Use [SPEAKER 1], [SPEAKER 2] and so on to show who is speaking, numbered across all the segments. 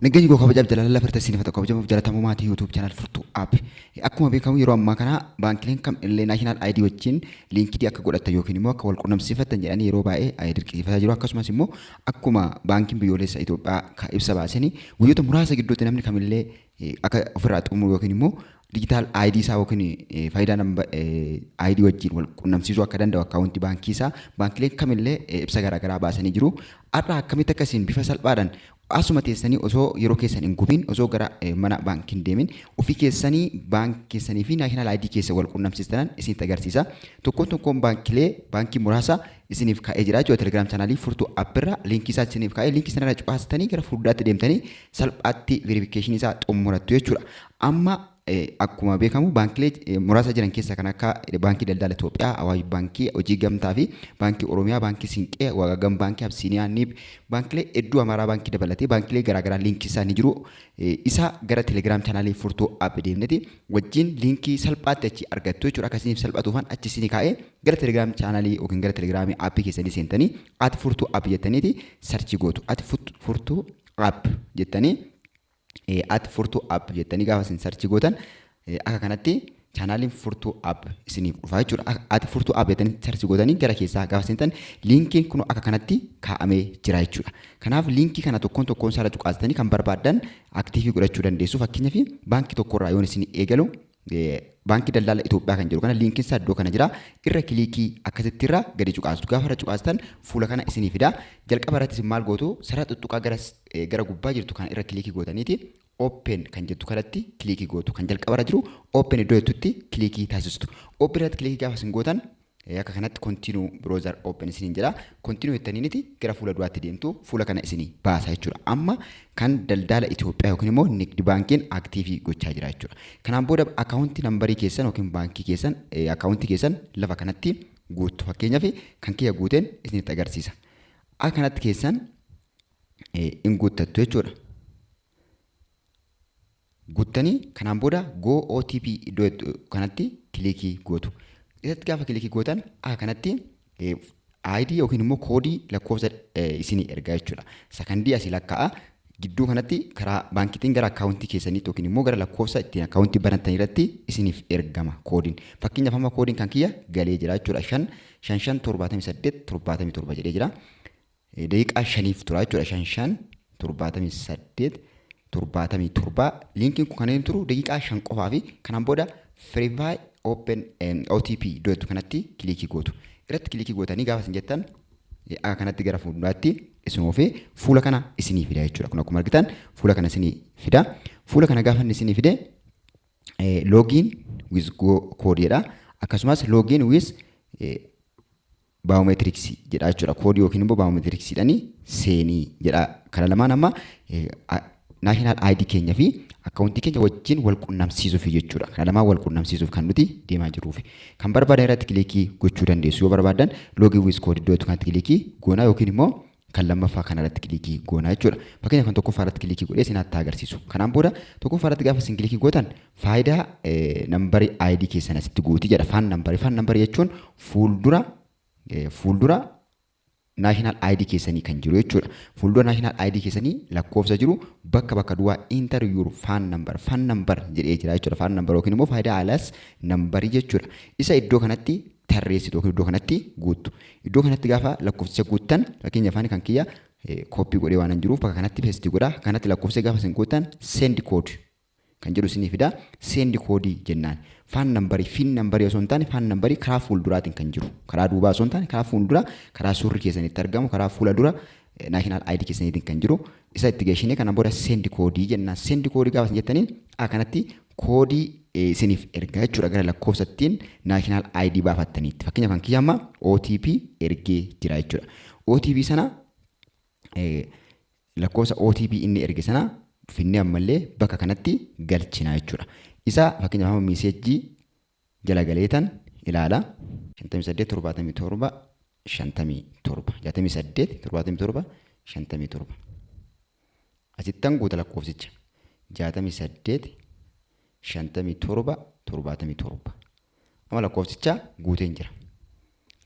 [SPEAKER 1] Nageenyi koo kabajaaf jaalala lafa irratti isiniif haa ta'u, kabajamuuf jaalatamuu maatii YouTube channel Furtuu App. Akkuma beekamu yeroo ammaa kana baankileen kam illee National ID wajjin linked akka godhattan yookiin immoo akka wal qunnamsiifattan jedhanii yeroo baay'ee dirqisiifataa jiru. Akkasumas immoo akkuma baankiin biyyoolessa Itoophiyaa ibsa baasanii guyyoota muraasa gidduutti namni kamillee akka ofirraa xumuru yookiin immoo digital ID isaa yookiin faayidaa namba ID wajjin wal qunnamsiisuu akka danda'u akkaawuntii baankii isaa baankileen kamillee ibsa garaagaraa baasanii jiru. Har'a akkamitti akkasiin bifa salphaadhaan asuma teessanii osoo yeroo keessan hin gubiin, osoo gara mana baankii hin deemin, ofii keessanii baankii keessanii fi National ID keessa wal qunnamsiistanan isinitti agarsiisa. Tokkoon tokkoon baankilee baankii muraasa isiniif kaa'ee jira jechuudha. Telegram channelii Furtuu Appirra linkii isaa isiniif kaa'ee, linkii sanarra cuqaastanii gara fuulduraatti deemtanii salphaatti verificationii isaa xumurattu jechuudha. Amma akkuma beekamu baankilee muraasa jiran keessaa kan akka Baankii Daldala Itoophiyaa, Awaash Baankii, Hojii Gamtaa fi Baankii Oromiyaa, Baankii Sinqee, Wagagan Baankii, Absiiniyaa, Niib, baankilee hedduu, Amaaraa Baankii dabalatee baankilee garaagaraa linkii isaa ni jiru. Isa gara Telegram channelii Furtuu App deemneti wajjin linkii salphaatti achi argattu jechuudha. Akka isiniif salphatuufan achi isinii kaa'ee, gara Telegram channelii yookiin gara Telegramii appii keessanii seentanii @FurtuuApp jettaniiti search gootu. @FurtuuApp jettanii, @FurtuuApp jettanii gaafa isin search gootan akka kanatti channeliin Furtuu App isiniif dhufa jechuudha. @FurtuuApp jettanii search gootanii gara keessaa gaafa seentan linkiin kun akka kanatti kaa'amee jira jechuudha. Kanaaf linkii kana tokkoon tokkoon isaarra cuqaastanii kan barbaaddan active godhachuu dandeessu. Fakkeenyaaf baankii tokkorraa yoon isin eegalu, Baankii Daldala Itoophiyaa kan jedhu kana linkiin isaa iddoo kana jira. Irra click akkasitti irra gadi cuqaastu. Gaafa irra cuqaastan fuula kana isinii fida. Jalqaba irratti isin maal gootu? Sarara tuttuqaa gara gubbaa jirtu kana irra click gootaniiti open kan jettu kanatti click gootu. Kan jalqaba irra jiru open iddoo jettutti click taasistu. Open irratti click gaafa isin gootan akka kanatti continue browser open isiniin jedha. Continue jettaniiniti gara fuula duraatti deemtu, fuula kana isinii baasa jechuudha. Amma kan Daldala Itoophiyaa yookiin immoo Nigdi Baankiin active gochaa jira jechuudha. Kanaan booda account numberii keessan yookiin baankii keessan, akkaawuntii keessan lafa kanatti guuttu. Fakkeenyaaf kan kiyya guuteen isinitti agarsiisa. Akka kanatti keessan in guuttattu jechuudha. Guuttanii kanaan booda go OTP iddoo kanatti click gootu. Isatti gaafa click gootan akka kanatti ID yookiin immoo koodii lakkoofsa isinii ergaa jechuudha. Sakandii asii lakkaa'a. Gidduu kanatti karaa baankiitiin gara akkaawuntii keessaniitti yookiin immoo gara lakkoofsa ittiin akkaawuntii banatan irratti isiniif ergama koodiin. Fakkeenyaaf amma koodiin kan kiyya galee jira jechuudha. 5 5 5 78 77 jedhee jira. Daqiiqaa 5f tura jechuudha. 5 5 78 77. Linkiin kun kan inni turu daqiiqaa 5 qofaa fi kanaan booda verify open OTP iddoo jettu kanatti click gootu. Irratti click gootanii gaafa isin jettan akka kanatti gara fuulduraatti isin oofee fuula kana isinii fida jechuudha. Kun akkuma argitan fuula kana isinii fida. Fuula kana gaafa inni isinii fide login with code jedha. Akkasumas login with biometrics jedha jechuudha. Koodii yookiin immoo biometricsiidhaan seenii jedha. Kana lamaan amma National ID keenya fi akkaawuntii keenya wajjin wal qunnamsiisuuf jechuudha. Kana lamaan wal qunnamsiisuuf kan nuti deemaa jirruuf. Kan barbaadan irratti click gochuu dandeessu. Yoo barbaadan login with code iddoo kanatti click goonaa yookiin immoo kan lammaffaa kana irratti click goonaa jechuudha. Fakkeenya kan tokkoffaa irratti click godhee isin haa agarsiisu. Kanaan booda tokkoffaa irratti gaafa isin click gootan Faayidaa numberii ID keessan asitti guutii jedha. FAN numberii. FAN numberii jechuun fuuldura National ID keessanii kan jiru jechuudha. Fuuldura National ID keessanii lakkoofsa jiru bakka duwwaa enter your FAN number, FAN number jedhee jira jechuudha. FAN number yookiin immoo Faayidaa alias numberii jechuudha. Isa iddoo kanatti tarreessitu yookiin iddoo kanatti guuttu. Iddoo kanatti gaafa lakkoofsicha guuttan, fakkeenyaaf ani kan kiyya copy godhee waan hin jiruuf bakka kanatti paste godha. Kanatti lakkoofsa gaafa isin guuttan send code kan jedhu isinii fida. Send code jennaan. FAN numberii, FIN numberii osoo hin taane FAN numberii karaa fuulduraatiin kan jiru. Karaa duubaa osoo hin taane karaa fuuldura, karaa suurri keessanitti argamu, karaa fuula dura National ID keessaniitiin kan jiru. Isa itti geessinee kana booda send code jennaan. Send code gaafa isin jettaniin akkanatti koodii isiniif erga jechuudha gara lakkoofsattiin National ID baafattaniitti. Fakkeenyaaf kan kiyya amma OTP ergee jira jechuudha. OTP sana, lakkoofsa OTP inni erge sana finnee ammallee bakka kanatti galchina jechuudha. Isa fakkeenyaaf amma message jala galeetan ilaala. 58 77 57, 68 77 57. Asittan guuta lakkoofsicha. 68 57 77. Amma lakkoofsicha guuteen jira.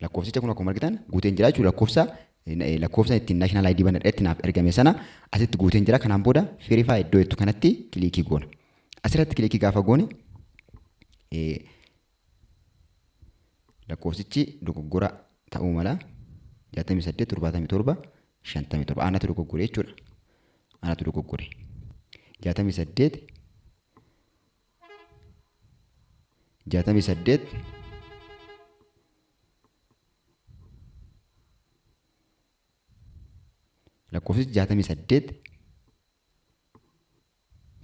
[SPEAKER 1] Lakkoofsicha kun akkuma argitan guuteen jira jechuudha. Lakkoofsa Lakkoofsa ittiin national ID banadhetti naaf ergame sana asitti guuteen jira. Kanaan booda verify iddoo jettu kanatti click goona. Asirratti click gaafa goone, lakkoofsichi dogoggora ta'uu mala. 68 77 57 anatu dogoggore jechuudha. Anatu dogoggore. 68 68 lakkoofsichi 68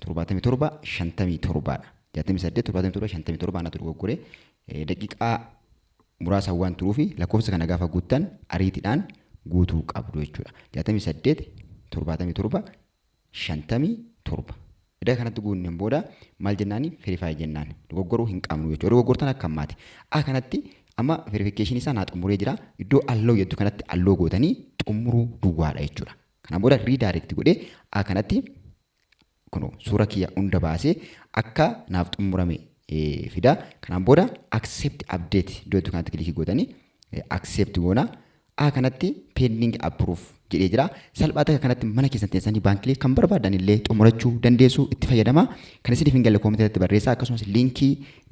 [SPEAKER 1] 77 57dha. 68 77 57 anatu dogoggore. Daqiiqaa muraasa waan turuufi lakkoofsa kana gaafa guuttan ariitiidhaan guutuu qabdu jechuudha. 68 77 57. Iddoo kanatti guunneen booda maal jennaani? Verify jennaan. Dogoggoruu hin qabnu jechuudha. Dogoggortan akka ammaati. A kanatti amma verification isaa naa xumuree jira. Iddoo allow jettu kanatti allow gootanii xumuruu duwwaadha jechuudha. Kanaan booda redirect godhee A kanatti kunoo suura kiyya hunda baasee akka naaf xumurame fida. Kanaan booda accept update iddoo jettu kanatti click gootanii accept goona. A kanatti pending approve jedhee jira. Salphaatti akka kanatti mana keessan teessanii baankilee kan barbaadan illee xumurachuu dandeessu, itti fayyadama. Kan isiniif hin galle comment irratti barreessaa. Akkasumas link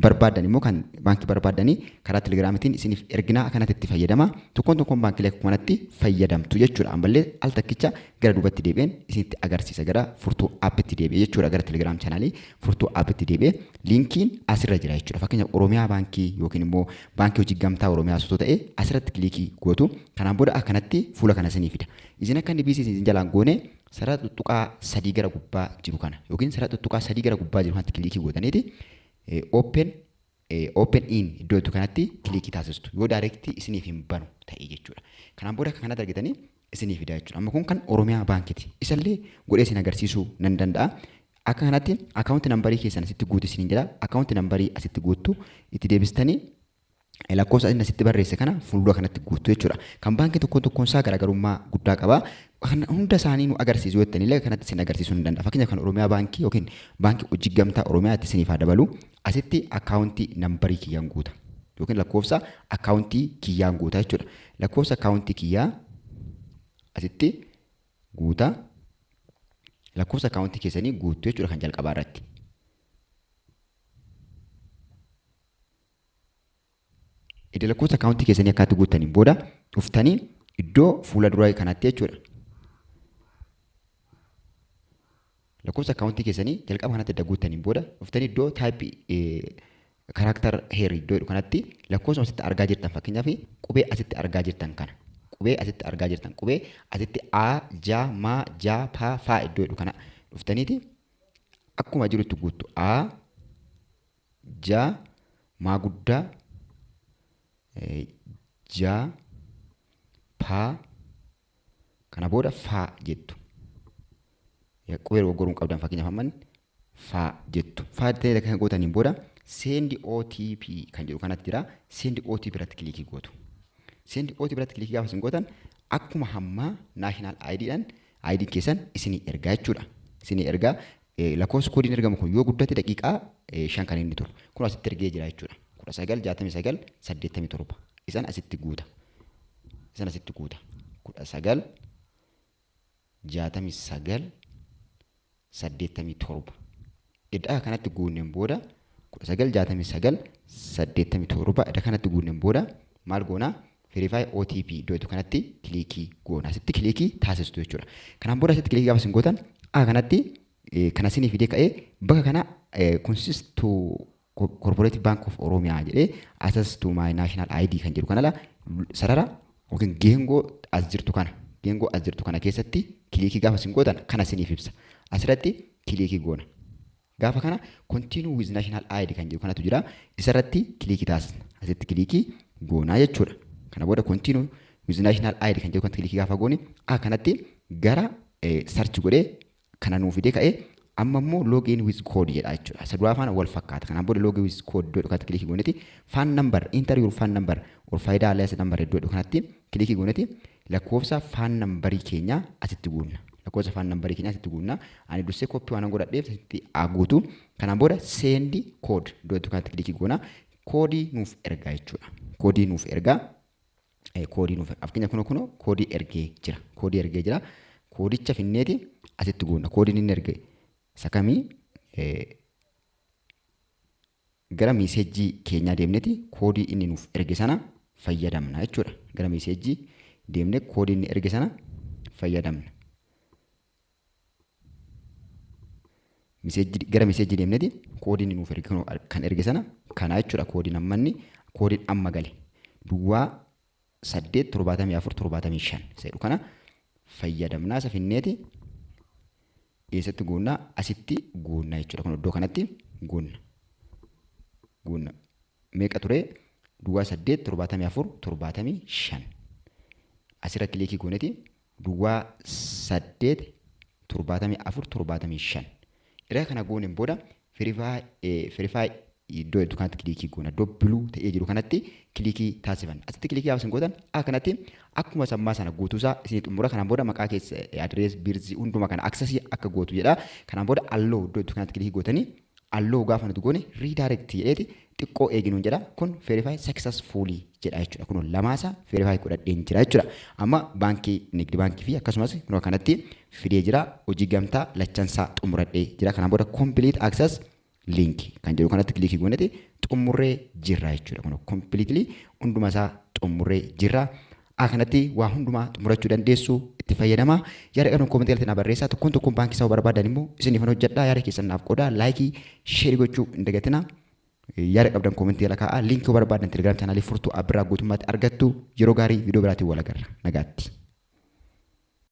[SPEAKER 1] barbaadan immoo, kan baankii barbaadanii, karaa telegiraamitiin isiniif ergina, akkanatti itti fayyadama. Tokkoon tokkoon baankilee akka kanatti fayyadamtu jechuudha. Ammallee al takkicha gara duubatti deebi'een isinitti agarsiisa, gara furtuu app itti deebi'ee jechuudha. Gara telegiraam channel furtuu app itti deebi'ee linkiin asirra jira jechuudha. Fakkeenyaaf, Oromiyaa Baankii yookiin immoo Baankii Hojii Gamtaa Oromiyaa osoo ta'e asirratti click gootu. Kanaan booda akkanatti fuula kana isinii fida. Isin akka inni biisii isin jalaan goone, sarara tuttuqaa sadii gara gubbaa jiru kana yookiin sarara tuttuqaa sadii gara gubbaa jiru kanatti click gootaniiti open in iddoo jettu kanatti click taasistu, yoo direct isiniif hin banu ta'e jechuudha. Kanaan booda akka kanatti argitanii isinii fida jechuudha. Amma kun kan Oromiyaa Baankiiti. Isallee godhee isin agarsiisuu nan danda'a. Akka kanatti account number keessan asitti guutu isiniin jedha. Account number asitti guuttu, itti deebistanii lakkoofsa inni asitti barreesse kana fuuldura kanatti guuttu jechuudha. Kan baankii tokkoon tokkoon isaa garaagarummaa guddaa qaba. Kan hunda isaanii nu agarsiisu yoo jettan illee kanatti isin agarsiisuu ni danda'a. Fakkeenyaaf, kan Oromiyaa Baankii yookiin Baankii Hojii Gamtaa Oromiyaatti isiniif haa dabalu. Asitti account number kiyyaan guuta. Yookiin lakkoofsa account kiyyaan guuta jechuudha. Lakkoofsa account kiyyaa asitti guuta. Lakkoofsa account keessanii guuttu jechuudha kan jalqabaa irratti. Iddoo lakkoofsa account keessanii akkaatti guuttaniin booda dhuftanii iddoo fuula duraa kanatti jechuudha. Lakkoofsa account keessanii jalqaba kanatti edda guuttaniin booda dhuftanii iddoo type character here iddoo jedhu kanatti lakkoofsa asitti argaa jirtan, fakkeenyaaf qubee asitti argaa jirtan kana, qubee asitti argaa jirtan, qubee asitti A, J, M, J, P, F iddoo jedhu kana dhuftaniiti akkuma jirutti guuttu. A, J, M guddaa, J, P, kana booda F jettu. Qubee dogoggoruu hin qabdan. Fakkeenyaaf, amman F jettu. F ta'ee kan gootaniin booda send OTP kan jedhu kanatti jira. Send OTP irratti click gootu. Send OTP irratti click gaafa isin gootan, akkuma hammaa national IDdhaan ID keessan isinii ergaa jechuudha. Isinii ergaa. Lakkoofsi koodiin ergamu kun yoo guddate daqiiqaa 5 kan inni turu. Kun asitti ergee jira jechuudha. 19 69 87. Isan asitti guuta. Isan asitti guuta. 19 69 87. Iddaa kanatti guunneen booda, 19 69 87 idda kanatti guunneen booda maal goonaa? Verify OTP iddoo jettu kanatti click goona. Asitti click taasistu jechuudha. Kanaan booda asitti click gaafa isin gootan, A kanatti kana isinii fidee ka'ee bakka kana consist to Cooperative Bank of Oromia jedhee access to my national ID kan jedhu kanala sarara yookiin geengoo as jirtu kana keessatti click gaafa isin gootan kana isiniif ibsa. Asirratti click goona. Gaafa kana continue with national ID kan jedhu kanatu jira. Isarratti click taasisna. Asitti click goonaa jechuudha. Kana booda continue with national ID kan jedhu kanatti click gaafa goone, A kanatti gara search godhee kana nuu fidee ka'ee amma immoo login with code jedha jechuudha. Isa duraa faana wal fakkaata. Kanaan booda login with code iddoo kanatti click gooneti FAN number, enter your FAN number or Fayda alias number iddoo kanatti click gooneti lakkoofsa FAN number keenya asitti guunna. Lakkoofsa FAN number keenya asitti guunna. Ani dursee copy waan godhadheef asitti guutu. Kanaan booda send code iddoo kanatti click goona. Koodii nuuf ergaa jechuudha. Koodii nuuf ergaa. Koodii nuuf fakkeenya kunoo koodii ergee jira. Koodii ergee jira. Koodicha finneeti asitti guunna. Koodiin inni erge isa kamii? Gara message keenyaa deemneeti koodii inni nuuf erge sana fayyadamna jechuudha. Gara message deemnee koodii inni erge sana fayyadamna. Gara message deemneeti koodii inni nuuf erge kan erge sana kana jechuudha. Koodiin amma inni koodiin amma gale 08 74 75 jedhu kana fayyadamnaa. Isa finneeti eessatti guunnaa? Asitti guunnaa jechuudha. Kun iddoo kanatti guunna. Guunna. Meeqa ture? 08 74 75. Asirra click gooneeti 08 74 75. Erga kana gooneen booda verify iddoo hedduu kanatti click goona. Iddoo blue ta'ee jiru kanatti click taasifanna. Asitti click gaafa isin gootan akka kanatti akkuma sammaa sana guutuusaa isinii xumura. Kanaan booda maqaa keessa, address, birth, hunduma kana access akka gootu jedha. Kanaan booda allow iddoo hedduu kanatti click gootanii allow gaafa nuti goone redirect jedheeti xiqqoo eeginuun jedha. Kun verify successfully jedha jechuudha. Kun lamaasa verify godhadheen jira jechuudha. Amma baankii Nigdi Baankii fi akkasumas kunoo kanatti fidee jira. Hojii gamtaa lachansaa xumuradhee jira. Kanaan booda complete access link kan jedhu kanatti click gooneeti xumurree jirra jechuudha. Kun completely hunduma isaa xumurree jirra. Akka kanatti waa hundumaa xumurachuu dandeessu, itti fayyadamaa. Yaada qabdan comment galtee naa barreessaa. Tokkoon tokkoon baankii isaa barbaadan immoo isiniif hojjedhaa. Yaada keessan naaf qoodaa. Like, share gochuu hin dagatinaa. Yaada qabdan comment jala kaa'aa. Link barbaadan Telegram channel Furtuu Abbiraa guutummaatti argattu. Yeroo gaarii, viidiyoo biraatiin wal agarra. Nagaatti.